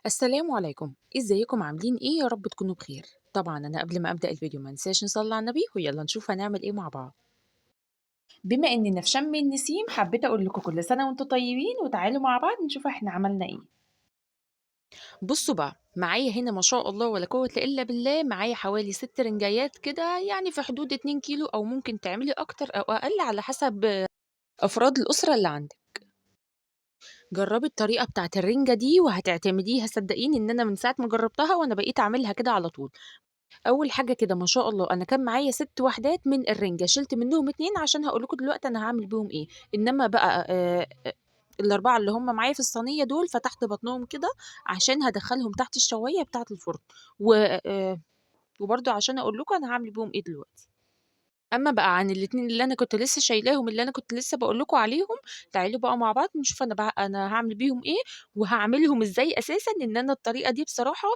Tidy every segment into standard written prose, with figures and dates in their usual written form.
السلام عليكم، ازيكم عاملين ايه؟ يا رب تكونوا بخير. طبعا انا قبل ما ابدا الفيديو ما انساش نصلي على النبي، ويلا نشوف هنعمل ايه مع بعض. بما اننا في شم النسيم حبيت اقول لكم كل سنه وانتم طيبين، وتعالوا مع بعض نشوف احنا عملنا ايه. بصوا بقى معايا هنا ما شاء الله ولا قوه الا بالله، معايا حوالي 6 رنجايات كده، يعني في حدود 2 كيلو او ممكن تعملي اكتر او اقل على حسب افراد الاسره اللي عندك. جربي الطريقه بتاعت الرنجه دي وهتعتمديها، صدقيني ان انا من ساعه ما جربتها وانا بقيت اعملها كده على طول. اول حاجه كده ما شاء الله انا كان معايا 6 وحدات من الرنجه، شلت منهم 2 عشان هقول لكم دلوقتي انا هعمل بيهم ايه. انما بقى ال4 اللي هم معايا في الصينيه دول فتحت بطنهم كده عشان هدخلهم تحت الشوايه بتاعه الفرن، وبرده عشان اقول لكم انا هعمل بيهم ايه دلوقتي. اما بقى عن الاتنين اللي انا كنت لسه شايلاهم، اللي انا كنت لسه بقول لكم عليهم، تعالوا بقى مع بعض نشوف انا هعمل بيهم ايه وهعملهم ازاي اساسا. ان انا الطريقه دي بصراحه،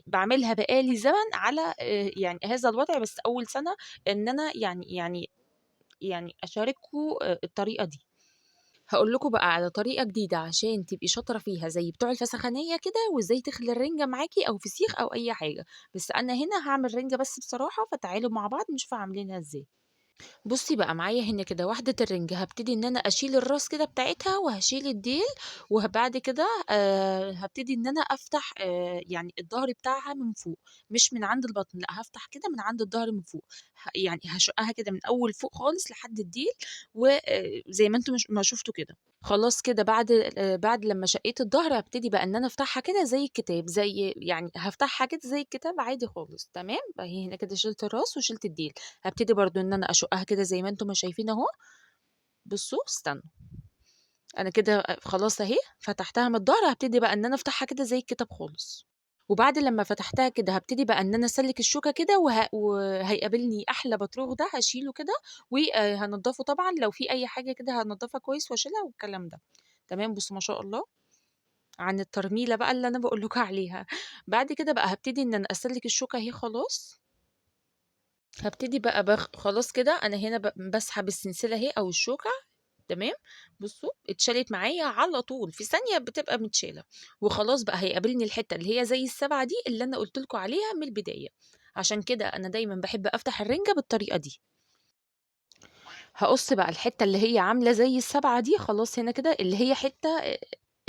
بعملها بقالي زمن على، هذا الوضع، بس اول سنه ان انا اشارككم، الطريقه دي. هقول لكم بقى على طريقه جديده عشان تبقي شاطره فيها زي بتوع الفسخانيه كده، وازاي تخلي الرنجه معاكي او فسيخ او اي حاجه. بس انا هنا هعمل رنجه بس بصراحه، فتعالوا مع بعض نشوف عاملينها ازاي. بصي بقى معايا هنا كده واحدة الرنجة، هبتدي ان انا اشيل الراس كده بتاعتها وهشيل الديل، وبعد كده، هبتدي ان انا افتح، الظهر بتاعها من فوق، مش من عند البطن، لا هفتح كده من عند الظهر من فوق، هشقها كده من اول فوق خالص لحد الديل، زي ما انتم ما شفتوا كده. خلاص كده بعد لما شقيت الظهر هبتدي بقى ان انا افتحها كده زي الكتاب، زي يعني هفتحها كده زي الكتاب عادي خالص. تمام، اهي هنا كده شلت الراس وشلت الديل. هبتدي برضو ان انا اشقها كده زي ما انتم ما شايفين اهو. بصوا استنوا، انا كده خلاص اهي فتحتها من الظهر، هبتدي بقى ان انا افتحها كده زي الكتاب خالص. وبعد لما فتحتها كده هبتدي بقى ان انا اسلك الشوكه كده، وهيقابلني احلى بطروخ ده هشيله كده وهنضفه، طبعا لو في اي حاجه كده هنضفها كويس واشيلها والكلام ده. تمام، بصوا ما شاء الله عن الترميله بقى اللي انا بقول لكم عليها. بعد كده بقى هبتدي ان انا اسلك الشوكه اهي خلاص. هبتدي بقى خلاص كده انا هنا بسحب السلسله اهي او الشوكه. تمام، بصوا اتشالت معايا على طول في ثانيه بتبقى متشاله. وخلاص بقى هيقابلني الحته اللي هي زي السبعه دي اللي انا قلت لكم عليها من البدايه. عشان كده انا دايما بحب افتح الرنجه بالطريقه دي. هقص بقى الحته اللي هي عامله زي السبعه دي خلاص هنا كده، اللي هي حته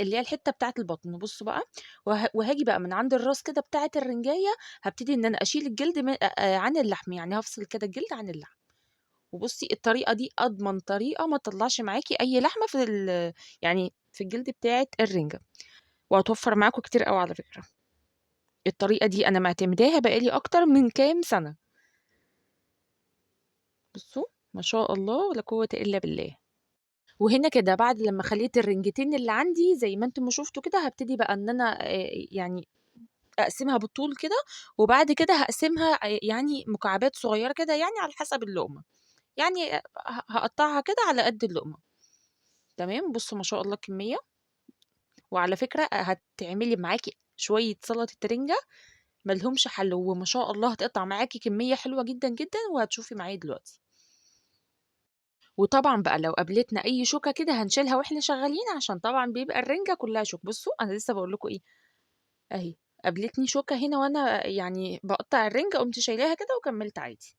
اللي هي الحته بتاعه البطن. بصوا بقى، وهاجي بقى من عند الراس كده بتاعه الرنجايه، هبتدي ان انا اشيل الجلد عن اللحم، يعني هفصل كده الجلد عن اللحم. وبصي الطريقه دي اضمن طريقه ما تطلعش معاكي اي لحمه في الجلد بتاعه الرنجه، وهتوفر معاكم كتير قوي على فكره. الطريقه دي انا معتمداها بقالي اكتر من كام سنه. بصوا ما شاء الله ولا قوه الا بالله. وهنا كده بعد لما خليت الرنجتين اللي عندي زي ما انتم ما شفتوا كده، هبتدي بقى ان انا، اقسمها بالطول كده، وبعد كده هقسمها، مكعبات صغيره كده، على حسب اللقمه، هقطعها كده على قد اللقمه. تمام، بصوا ما شاء الله الكميه. وعلى فكره هتعملي معاكي شويه سلطه رنجه ملهمش حل، وما شاء الله هتقطع معاكي كميه حلوه جدا جدا، وهتشوفي معايا دلوقتي. وطبعا بقى لو قابلتنا اي شوكه كده هنشيلها واحنا شغالين، عشان طبعا بيبقى الرنجه كلها شوك. بصوا انا لسه بقول لكم ايه، اهي قابلتني شوكه هنا وانا بقطع الرنجه، قمت شايلاها كده وكملت عادي.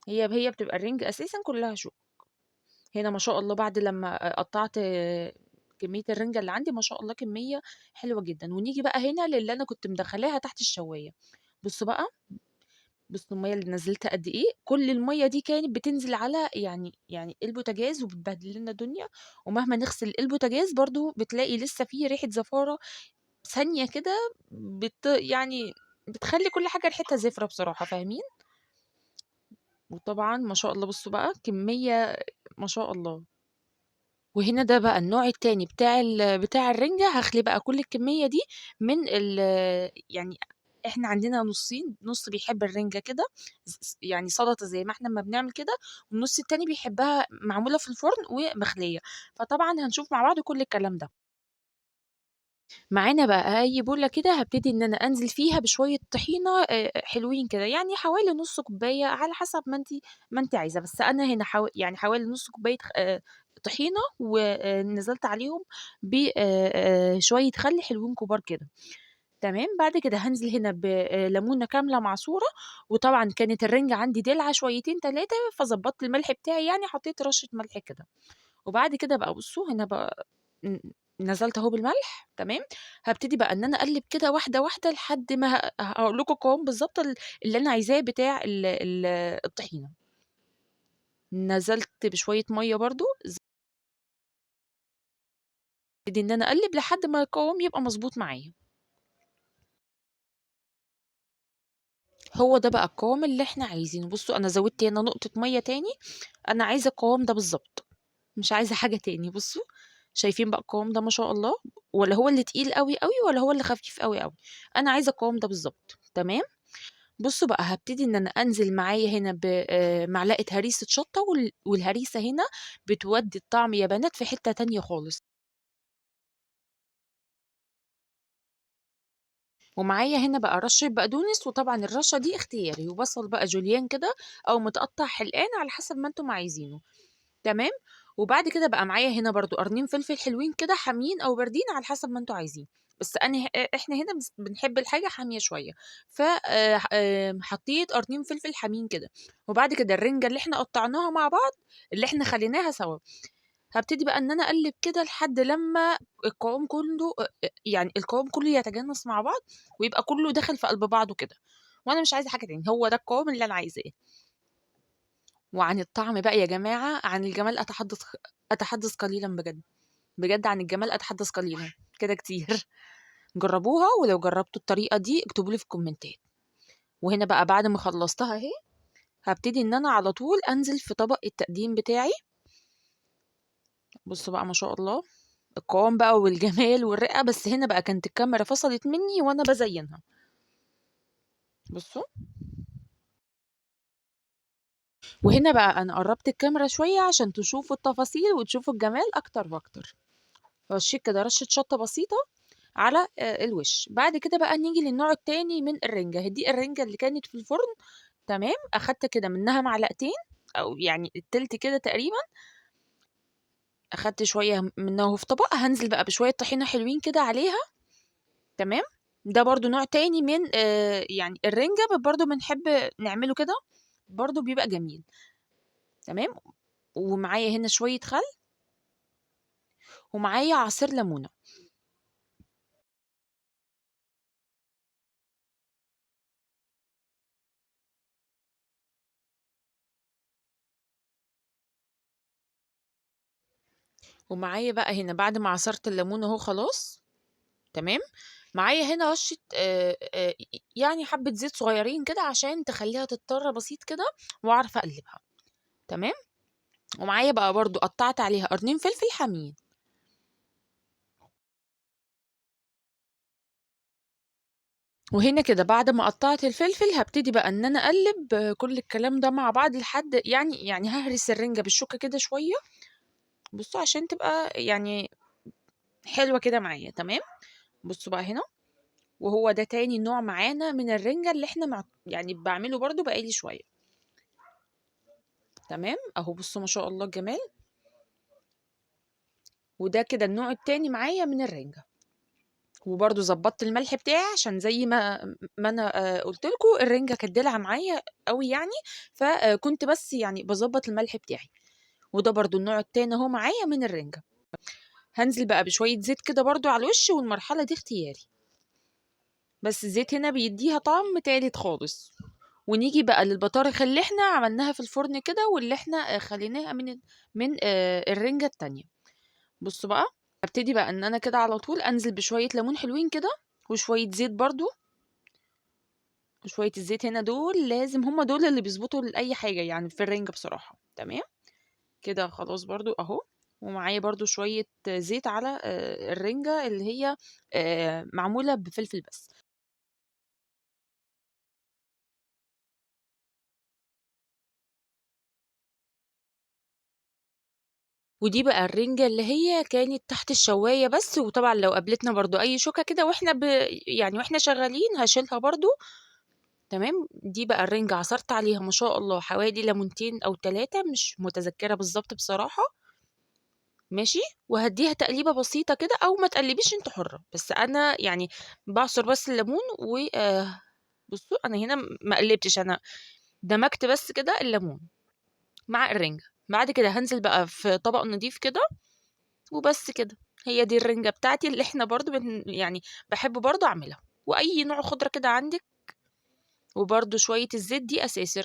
هي بتبقى الرنجه اساسا كلها شوك. هنا ما شاء الله بعد لما قطعت كميه الرنجه اللي عندي ما شاء الله كميه حلوه جدا. ونيجي بقى هنا للي انا كنت مدخلاها تحت الشوايه. بصوا بقى، بصوا الميه اللي نزلتها قد ايه، كل الميه دي كانت بتنزل على البوتاجاز وبتبهدل لنا الدنيا. ومهما نغسل البوتاجاز برضو بتلاقي لسه فيه ريحه زفاره ثانيه كده، بتخلي كل حاجه ريحتها زفره بصراحه، فاهمين؟ وطبعا ما شاء الله بصوا بقى كميه ما شاء الله. وهنا ده بقى النوع التاني بتاع الرنجة. هخلي بقى كل الكمية دي من يعني احنا عندنا نصين، نص بيحب الرنجة كده سلطة زي ما احنا ما بنعمل كده، والنص التاني بيحبها معمولة في الفرن ومخلية. فطبعا هنشوف مع بعض كل الكلام ده. معانا بقى اي بولة كده هبتدي ان انا انزل فيها بشوية طحينة، حلوين كده، حوالي نص كوباية على حسب ما انت عايزة، بس انا هنا حوالي نص كوباية، طحينة، ونزلت عليهم ب شوية خل حلوين كبار كده. تمام. بعد كده هانزل هنا بليمونة كاملة معصورة، وطبعًا كانت الرنجة عندي دلعة شويتين 3 فضبطت الملح بتاعي، يعني حطيت رشة ملح كده. وبعد كده بقى بصوا هنا بقى نزلت أهو بالملح. تمام. هابتدي بقى إن أنا أقلب كده واحدة واحدة لحد ما هاقول لكم القوام بالضبط اللي أنا عايزاه بتاع ال ال الطحينة. نزلت بشوية مَيّة برضه، ابتدي إن أنا أقلب لحد ما القوام يبقى مضبوط معايا. هو ده بقى القوام اللي إحنا عايزينه. بصوا أنا زودت هنا نقطة مَيّة تاني، أنا عايزة القوام ده بالضبط، مش عايزة حاجة تاني. بصوا شايفين بقى القوام ده ما شاء الله، ولا هو اللي تقيل أوي أوي ولا هو اللي خفيف أوي أوي، أنا عايزة القوام ده بالضبط. تمام. بصوا بقى هبتدي إن أنا أنزل معايا هنا ب معلقة هريسة شطة، والهريسة هنا بتودي الطعم يا بنات في حتة تانية خالص. ومعايا هنا بقى رشة بقدونس، وطبعا الرشة دي اختياري، وبصل بقى جوليان كده أو متقطع حلقان على حسب ما انتم عايزينه. تمام. وبعد كده بقى معايا هنا برضو قرنين فلفل حلوين كده حاميين أو باردين على حسب ما انتم عايزين، بس احنا هنا بنحب الحاجة حامية شوية، ف، حطيت قرنين فلفل حاميين كده. وبعد كده الرنجة اللي احنا قطعناها مع بعض اللي احنا خليناها سوا، هبتدي بقى ان انا اقلب كده لحد لما القوام كله، يعني القوام كله يتجانس مع بعض ويبقى كله داخل في قلب بعضه كده، وانا مش عايزه حاجه تاني، هو ده القوام اللي انا عايزاه. وعن الطعم بقى يا جماعه، عن الجمال اتحدث قليلا، بجد بجد عن الجمال اتحدث قليلا كده كتير. جربوها، ولو جربتوا الطريقه دي اكتبوا لي في الكومنتات. وهنا بقى بعد ما خلصتها اهي، هبتدي ان انا على طول انزل في طبق التقديم بتاعي. بصوا بقى ما شاء الله القوام بقى والجمال والرقه، بس هنا بقى كانت الكاميرا فصلت مني وانا بزينها. بصوا وهنا بقى انا قربت الكاميرا شويه عشان تشوفوا التفاصيل وتشوفوا الجمال اكتر واكتر. رشيت كده رشه شطه بسيطه على الوش. بعد كده بقى نيجي للنوع التاني من الرنجه، دي الرنجه اللي كانت في الفرن. تمام. اخدت كده منها معلقتين او يعني التلت كده تقريبا، اخدت شويه منه في طبق. هنزل بقى بشويه طحينه حلوين كده عليها. تمام. ده برضو نوع تاني من يعني الرنجه، برضو بنحب نعمله كده، برضو بيبقى جميل. تمام. ومعايا هنا شويه خل، ومعايا عصير ليمونه. ومعايا بقى هنا بعد ما عصرت الليمون اهو خلاص. تمام. معايا هنا رشه، يعني حبه زيت صغيرين كده عشان تخليها تضطر بسيط كده واعرف اقلبها. تمام. ومعايا بقى برضو قطعت عليها قرنين فلفل حامين. وهنا كده بعد ما قطعت الفلفل هبتدي بقى ان انا اقلب كل الكلام ده مع بعض لحد يعني ههرس الرنجة بالشوكة كده شوية، بصوا عشان تبقى حلوة كده معايا. تمام. بصوا بقى هنا، وهو ده تاني نوع معانا من الرنجة اللي احنا بعمله برضو بقالي شوية. تمام اهو، بصوا ما شاء الله الجمال. وده كده النوع التاني معايا من الرنجة. وبرضو ظبطت الملح بتاعي عشان زي ما انا قلت لكم الرنجة كانت دلعة معايا قوي فكنت بس بظبط الملح بتاعي. وده برضو النوع التاني اهو معايا من الرنجة. هنزل بقى بشوية زيت كده برضو على الوش، والمرحلة دي اختياري، بس الزيت هنا بيديها طعم تالت خالص. ونيجي بقى للبطارخ اللي احنا عملناها في الفرن كده واللي احنا خليناها من الرنجة التانية. بصوا بقى هبتدي بقى ان انا كده على طول انزل بشوية ليمون حلوين كده وشوية زيت برضو. وشوية الزيت هنا دول لازم هما دول اللي بيظبطوا لأي حاجة في الرنجة بصراحة. تمام كده خلاص برضو اهو. ومعايا برضو شوية زيت على الرنجة اللي هي معمولة بفلفل بس. ودي بقى الرنجة اللي هي كانت تحت الشواية بس، وطبعا لو قابلتنا برضو أي شوكة كده واحنا شغالين هشيلها برضو. تمام. دي بقى الرنجة عصرت عليها ما شاء الله حوالي ليمونتين أو 3، مش متذكرة بالظبط بصراحة. ماشي، وهادّيها تقليبة بسيطة كده أو ما تقلّبيش أنتِ حُرّة، بس أنا يعني باعصر بس الليمون و بُصّوا أنا هنا ما قلّبتش، أنا دمجت بس كده الليمون مع الرنجة. بعد كده هانزل بقى في طبق نضيف كده، وبس كده. هي دي الرنجة بتاعتي اللي إحنا برضه يعني باحب برضه أعملها، وأي نوع خضرة كده عندِك. وبرضه شوية الزيت دي أساسي،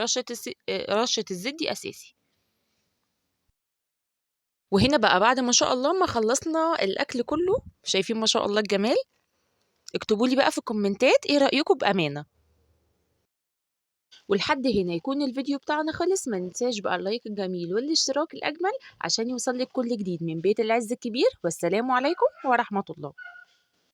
رشة الزيت دي أساسي. وهنا بقى بعد ما شاء الله ما خلصنا الأكل كله، شايفين ما شاء الله الجمال. اكتبوا لي بقى في الكومنتات إيه رأيكم بأمانة. ولحد هنا يكون الفيديو بتاعنا خلص. ما ننساش بقى اللايك الجميل والاشتراك الأجمل عشان يوصلك كل جديد من بيت العز الكبير. والسلام عليكم ورحمة الله.